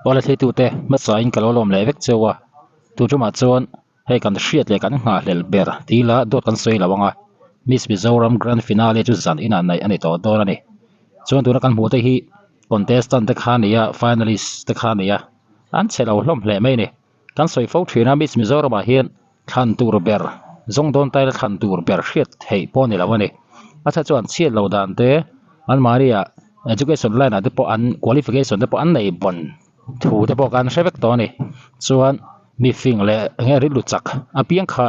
Awle thleitute hmasain ka lo lawm leh vek cheu a, tu tumah chuan hei kan hriat leh kan nghahhlelh ber tila dawt kan sawi lo ang a, Miss Mizoram Grand Finale chu zan inah naih a ni tawh dawn a ni. Chuan tuna kan hmuh te hi contestant te kha a ni a, finalist te kha a ni a, an chhe lo hlawm hle mai a ni. Kan sawi fo thin a, Miss Mizoramah hian thlan tur ber zawng dawn taila thlan tur ber hriat theih pawh a ni lo a ni. A chhan chuan chhiat loh dan te anmahni ah education line ah te pawh an qualification te pawh an nei bawn thu te pawh kan hre vek tawh a ni. Chuan mifing leh eng nge rilru chak apiang kha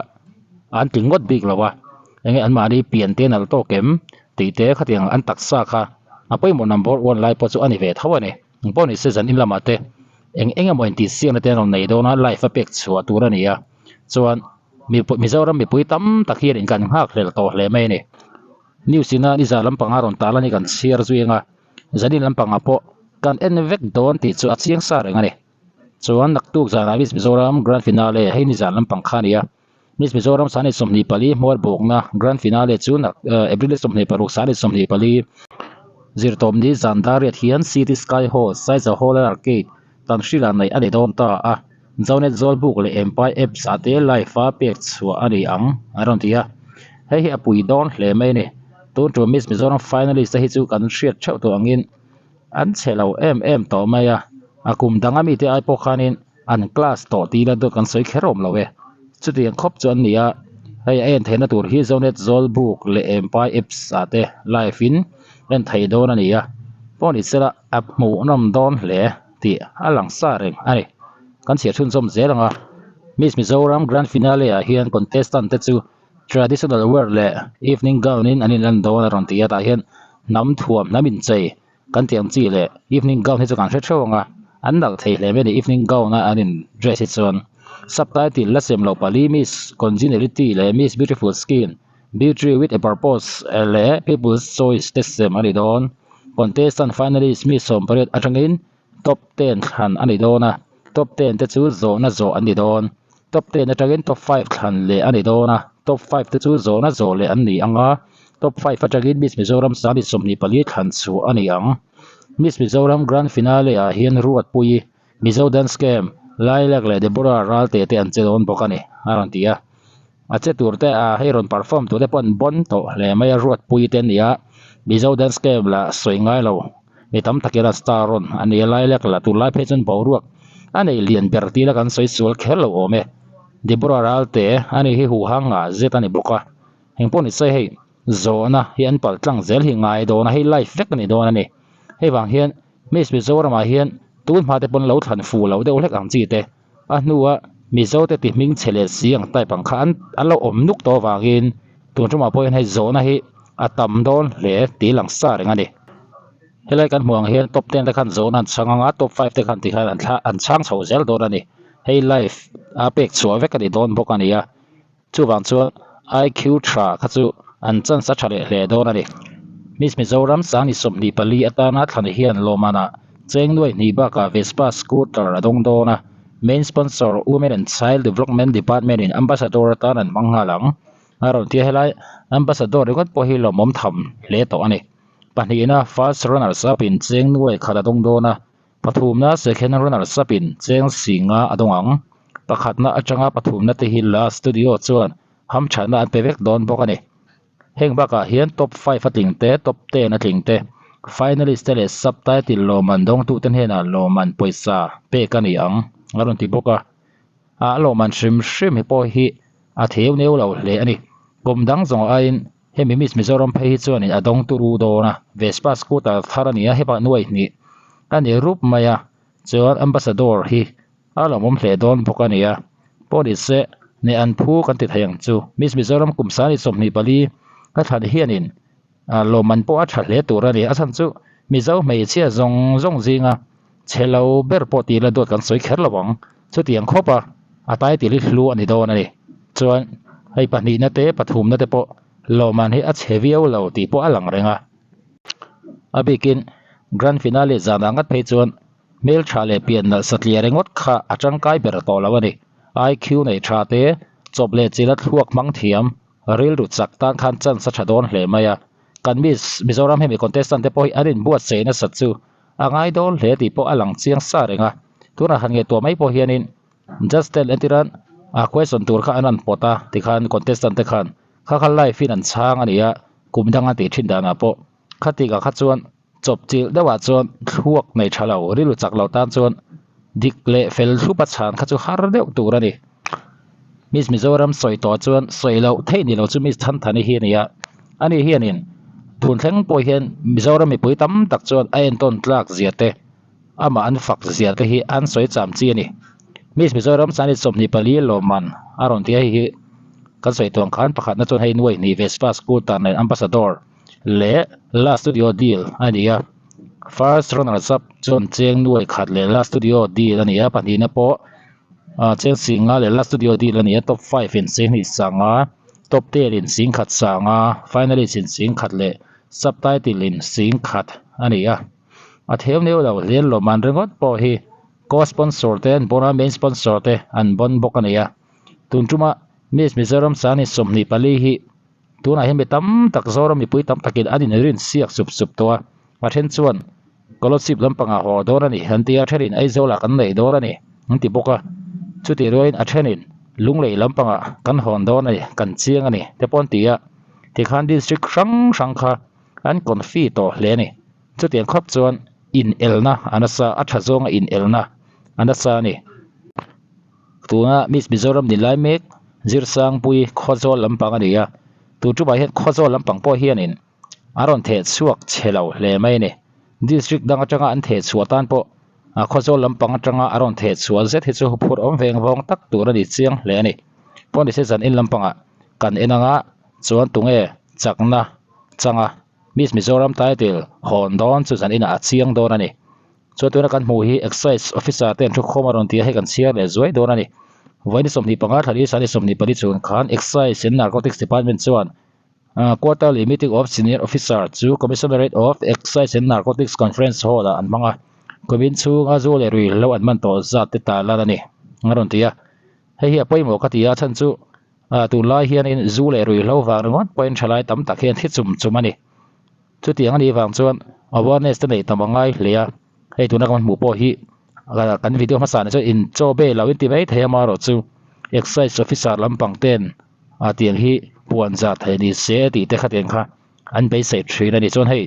an tling ngawt bik lo a, eng nge anmahni pian te nalh tawk em tih te khatiang an taksa kha a pawimawh number one lai pawh chu a ni ve tho a ni. Engpawh ni se zan in lamah te eng eng emaw intih siamna te an rawn nei dawn a, live a pek chhuah tur a ni a, chuan Mizoram mipui tam tak hian in kan nghak hlel tawh hle mai a ni. News ina ni zan lampanga rawn tal a ni kan chhiar zui ang a, zanin lampangah pawh kan en vek dawn tih chu a chiang sa reng a ni. Chuan naktuk zanah Miss Mizoram Grand Finale hei ni zan lampang kha a ni a, Miss Mizoram Sani 24 hmuar bawkna Grand Finale chu nak April 26 Sani 24 Zirtawp ni zan dar riat hian City Sky Hall, Saiza Hall and Arcade, Tanhrila neih a ni dawn ta a, Zonet Zawlbuk leh Empai Apps ah te live a pek chhuah a ni ang a rawn ti a, hei hi a pui dawn hle mai a ni. Tun tum Miss Mizoram finalist te hi chu kan hriat theuh tawh angin an chhe lo em em tawh mai a, a kum dang ami te ai pawh khanin an class tawh tih ila dawt kan sawi kher awm lo e. Chutiang khawp chu an ni a, hei a en theihna tur hi Zonet Zawlbuk leh Empai Apps ah te live in en thei dawn a ni a, pawh ni sela a hmuhnawm dawn hle tih a lang sa reng a ni. Kan chhiar chhunzawm zel ang a, Miss Mizoram Grand Finale ah hian contestant te chu traditional wear leh evening gown in an inlan dawn a rawn ti a, tah hian hnam thuam hnam inchei kan tih ang chi leh evening gown hi chu kan hre theuh ang a, an nalh thei hle mai a ni evening gown a an in dress hi chuan subtitle la sem loh pali Miss Congeniality leh Miss Beautiful Skin Beauty with a Purpose leh People's Choice te sem a ni dawn contestant finalist mi 18 atangin top ten thlan a ni dawn a top ten te chu zawhna zawh an ni dawn top ten atangin top five thlan leh a ni dawn a top five te chu zawhna zawh leh an ni ang a top five atangin Miss Mizoram Sani 24 thlan chhuah a ni ang Miss Mizoram Grand Finale ah hian Ruatpuii Mizo Dance Camp Lilac leh Deborah Ralte te an che dawn bawk a ni a rawn ti a a che tur te ah hei rawn perform tur te pawh an bawn tawh hle mai a Ruatpuii te an ni a Mizo Dance Camp lah sawi ngai lo. Mi tam takin a star rawn a ni a lai lek la tur lai phei chuan boruak a nei lian ber tih la kan sawi sual kher lo awm e. Deborah Ralte a ni hi huhang ngah zet a ni bawk a, eng pawh ni se hei zawhna hi an pal tlang zel hi ngai dawn a, hei live vek a ni dawn a ni. Hei vang hian Miss Mizoramah hian tun hma te pawn lo thlan fuh loh deuh hlek ang chi te a hnua Mizo te ti hming chhe leh si ang type ang kha an an lo awm nuk tawh avangin tun tumah pawh hian hei zawhna hi a tam dawn hle tih lang sa reng a ni. Helai kan hmuh ang hian top ten te khan zawhna an chhang ang a, top five te khan tikhan an thla an chhang chho zel dawn a ni. Hei live a pek chhuah vek a ni dawn bawk a ni a, chuvang chuan IQ tha kha chu an chance a tha leh hle dawn a ni. Miss Mizoram Sangni 24 atana thlan hian lawmmanah cheng nuai hnih bakah Vespa scooter a dawng dawn a, main sponsor Women and Child Development Department in Ambassador atan an hmang nghal ang. A rawn ti a, helai Ambassador ringawt pawh hi lawmawm tham hle tawh a ni. Pahnihna first runners up in cheng nuai khat a dawng dawn a, pathumna second runners up in cheng singa a dawng ang. Pakhatna atanga pathumna te hi la studio chuan hamthatna an pe vek dawn bawk a ni. Heng bakah hian top five a tling te, top ten a tling te, finalist te leh subtitle lawmman dawngtute hnenah lawmman pawisa pek a ni ang a rawn ti bawk a. A lawmman hrim hrim hi pawh hi a theu neu lo hle a ni. Kum dang zawng aiin hemi Miss Mizoram phei hi chuanin a dawng turu dawn a, Vespa scooter thar a ni a, hepa nuai hnih a ni rup mai a, chuan Ambassador hi a lawmawm hle dawn bawk a ni a, pawh ni se ne an phu kan ti thei ang chu. Miss Mizoram kum sani 24 ka thlan hianin lawmman pawh a tha hle tur a ni, a chhan chu Mizo hmeichhia zawng zawng zinga chhe lo ber pawh tih la dawt kan sawi kher lo ang, chutiang khawp a a title hi hlu a ni dawn a ni. Chuan hei pahnihna te pathumna te pawh lawmman hi a chhe viau lo tih pawh a lang reng a, a bikin grand finale zanah ngat phei chuan Hmeltha leh pian nalh satliah ringawt kha a tangkai ber tawh lo a ni. IQ nei tha te, chawp leh chila thluak hmang thiam, rilru chak tan khan chance a tha dawn hle mai a. Kan Miss Mizoram hemi contestant te pawh hi an inbuatsaih nasat chu a ngai dawn hle tih pawh a lang chiang sa reng a. Tunah han ngaihtuah mai pawh hianin just ten entiran a question tur kha an rawn pawt a tikhan contestant te khan kha kha live in an chhang a ni a kum danga tih thin danah pawh khatikah kha chuan chawp chilh deuhah chuan thluak nei tha lo rilru chak lo tan chuan dik leh fel thlup a chhan kha chu har deuh tur a ni. Miss Mizoram sawi tawh chuan sawi loh theih ni lo chu Miss Thanthani hi a ni a, ani hianin tun thleng pawh hian Mizoram mipui tam tak chuan a entawn tlak zia te amah an fak zia te hi an sawi cham chi a ni. Miss Mizoram Chinese 24 lawmman a rawn ti a hei hi kan sawi tawh ang khan pakhatna chuan hei nuai hnih Vespa scooter nen Ambassador leh La Studio deal a ni a, first runners up chuan cheng nuai khat leh La Studio deal a ni a, pahnihna pawh ah cheng singa leh La Studio deal a ni a, top five in cheng hnih sanga, top ten in sing khat sanga, finalist in sing khat leh subtitle in sing khat a ni a. A theu neu lo hlian lawmman ringawt pawh hi co-sponsor te an bawn a, main sponsor te an bawn bawk a ni a. Tun tuma Miss Mizoram Sani 24 hi tunah hian mi tam tak Zoram mipui tam takin an inrin siak sup sup tawh a, a then chuan Kolasib lampangah haw dawn a ni an ti a, a thenin Aizawlah kan nei dawn a ni an ti bawk a, chutih rualin a thenin Lunglei lampangah kan hawn dawn a ni, kan chiang a ni te pawh an ti a, tikhan district hrang hrang kha an confi tawh hle a ni. Chutiang khawp chuan inelna a nasa, a tha zawnga inelna a nasa a ni. Tuna Miss Mizoram ni lai mek Zirsangpui Khawzawl lampang a ni a, tun tumah hian Khawzawl lampang pawh hianin a rawn theh chhuak chhe lo hle mai a ni. District dang atanga an theh chhuah tan pawh Khawzawl lampang atanga a rawn theh chhuah zet hi chu phur awm veng vawng tak tur a ni chiang hle a ni. Pawh ni se zan in lampangah kan en anga chuan tunge chakna changa Miss Mizoram title hawn dawn chu zan inah a chiang dawn a ni. Chuan tuna kan hmuh hi Excise Officer te an thukhawm a rawn ti a, hei kan chhiar leh zuai dawn a ni. Vawiin 25 thla ni sani 24 chhun khan Excise and Narcotics Department chuan Quarterly Meeting of Senior Officer chu Commissionerate of Excise and Narcotics Conference Hall ah an hmang a, kumin chhunga zu leh ruihhlo an hman tawh zat te tarlan a ni a rawn ti a. Hei hi a pawimawh ka ti a, chhan chu Ah tunlai hianin zu leh ruihhlo vang ringawt pawhin thalai tam tak hian thi chum chum a ni. Chutiang a nih vang chuan awareness te neih tam a ngai hle a, hei tuna kan hmuh pawh hi kan video hmasa ni chuan inchaw be lo in ti mai thei a amaherawh chu excise officer lampang ten ah tiang hi puan zah theih ni se tih te khatiang kha an beisei thin a ni. Chuan hei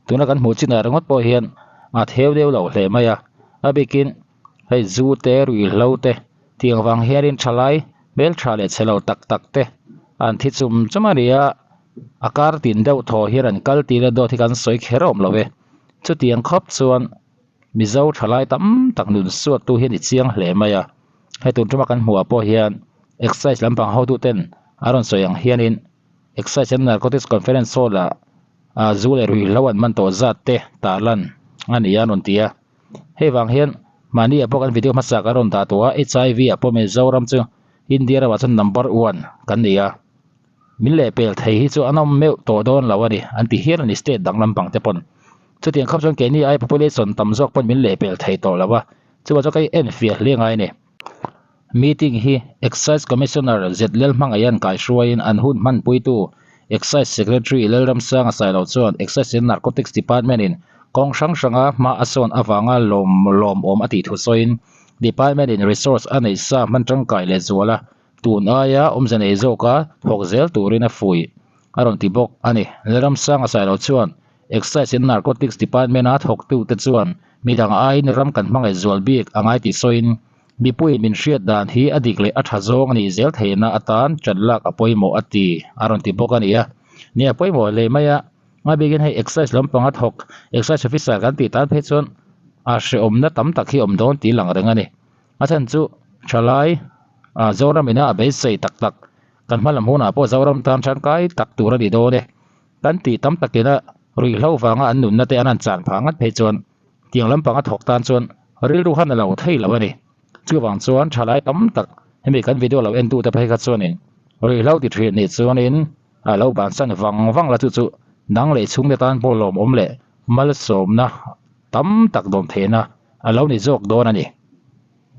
tuna kan hmuh chinah ringawt pawh hian a theu deuh lo hle mai a, a bikin hei zu te ruihhlo te tiang vang hianin thalai hmeltha leh chhe lo tak tak te an thi chum chum a ni a a kar tin deuh thaw hian an kal tir a dawt hi kan sawi kher awm lo e chutiang khawp chuan mizo thalai tam tak nun suat tu hi a ni chiang hle mai a hei tun tuma kan hmuh ah pawh hian exercise lampang hotu ten a rawn sawi ang hianin exercise and narcotics conference hall ah ah zu leh ruihhlo an hman tawh zat te tarlan a ni a an rawn ti a. Hei vang hian mahni ah pawh kan video hmasa kan rawn dah tawh a, HIV ah pawh Mizoram chu India ramah chuan number one kan ni a, min lehpel thei hi chu an awm meuh tawh dawn lo a ni an ti hial a ni state dang lampang te pawn. Chutiang khawp chuan keini ai population tam zawk pawn min lehpel thei tawh lo a, chuvang chuan ka enfiah hle ngai a ni. Meeting hi Excise Commissioner Zetlel Hmangaihan kaihruaiin an hun hmanpuitu Excise Secretary Lalramsanga Sailo chuan Excise and Narcotics Department-in kawng hrang hranga hma a sawn avanga lawm lawmawm a tih thu sawiin Department-in resource a neih sa hman tangkai leh zual a, tun aia awmze nei zawka thawk zel turin a fuih a rawn ti bawk a ni. Lalramsanga Sailo chuan Excise and Narcotics Department-a thawktute chuan midang aiin ram kan hmangaih zual bik a ngai tih sawiin Mipuiin min hriat dan hi a dik leh a tha zawng a nih zel theihna atan ṭan lak a pawimawh a ti a rawn ti bawk a ni a. Nia pawimawh hle mai a, a bikin hei excise lampanga thawk excise officer kan tih tan phei chuan a hrehawmna tam tak hi awm dawn tih lang reng a ni. A chhan chu thalai ah Zoram ina a beisei tak tak kan hma lam hunah pawh Zoram tan tangkai tak tur a ni dawn e. Kan tih tam takina ruihhlo vanga an nunna te an han chan phah ngat phei chuan Tiang lampanga thawk tan chuan rilru han a lo thei lo a ni. Chuvang chuan thalai tam tak hemi kan video lo en tute phei kha chuanin ruihhlo ti thin nih chuanin a lo bansan vang vang la chu chu nang leh chhungte tan pawh lawmawm leh malsawmna tam tak dawm theihna a lo ni zawk dawn a ni.